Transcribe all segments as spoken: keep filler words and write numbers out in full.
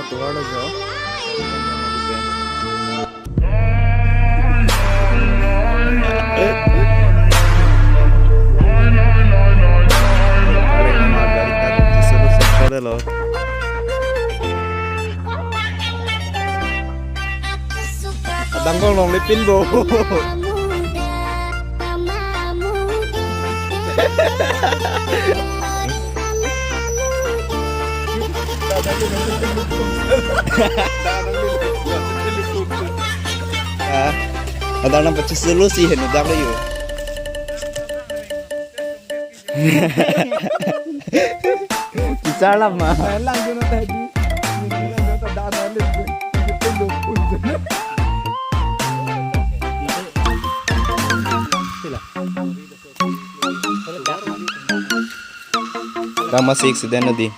Tovar lo jo. Adang kong longle pin bo. Ah, adang nangpachesolo si henlo dak lo yo. Bichar lam ma. Lang jo na tadi. Lang jo na tadi. Dak masi accident lo di.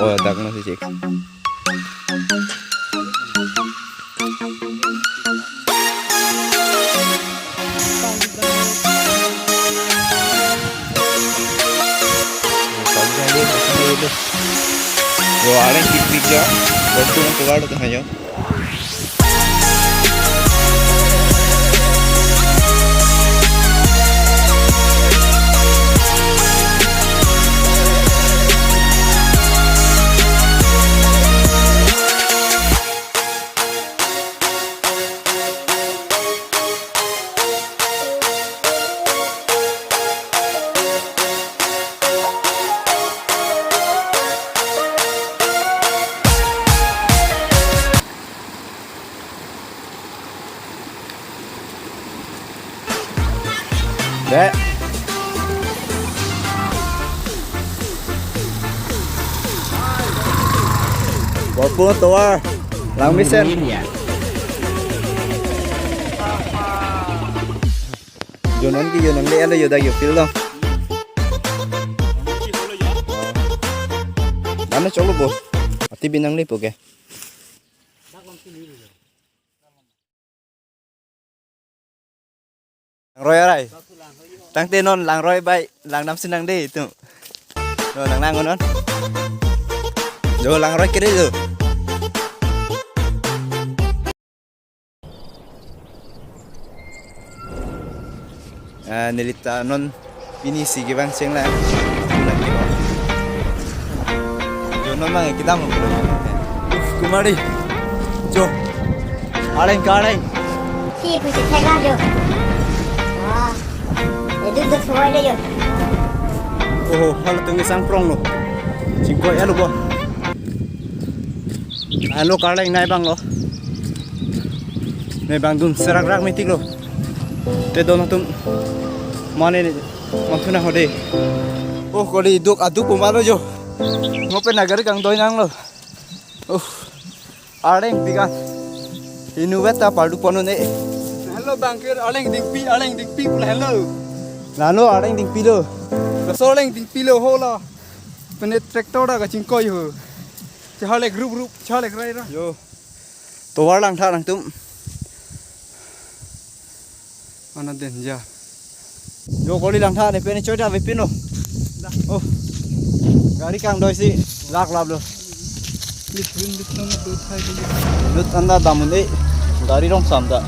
Oh, dak masi six. Yo, areng kipik ja. Waktu yang keluar tu hanya. Dek. Borpung tovar. Langmesen. Jonon ki jonon le alo yoda yo feel dong. Mana cholo bo. Ati binang le poke. Langroi arai. Tangte non langroi bai, lang nam sinang de itu. No, lang nang non. Jo, langroi kiri jo. Ah, nelita non pini si kevang cheng lang. Jo, non mang kedam lo. Uf, kumari. Jo. Areng ka areng. Si pusi thek lang jo. Ah. Itu tuh semua ada jo. Oh, halatum ke sang prong lo. Chingkoi alo bo. Alo karleng nai bang lo. Nai bang dun serak rak metik lo. Te don atum. Mane ne, manthu nang hode. Oh, koli duk aduk pumalo jo. Ngopen nagari kangdoi nang lo. Oh. Areng pikan. Inu veta pardu pono ne. Hello bangker, areng dingpi, areng dingpi pula hello. Nano areng dingpi lo. Kaso areng dingpi lo hola. Pene tractor da kachingkoi ho. Chahalek rup rup, chahalek rai ra. Yo. Tovar langtha nangtum. Mana danger. Jo koli langtha ne pene choi ta vepin lo. Oh. Gari kangdoi si lak lap lo. Lut anda damun e. Gari rong sam da.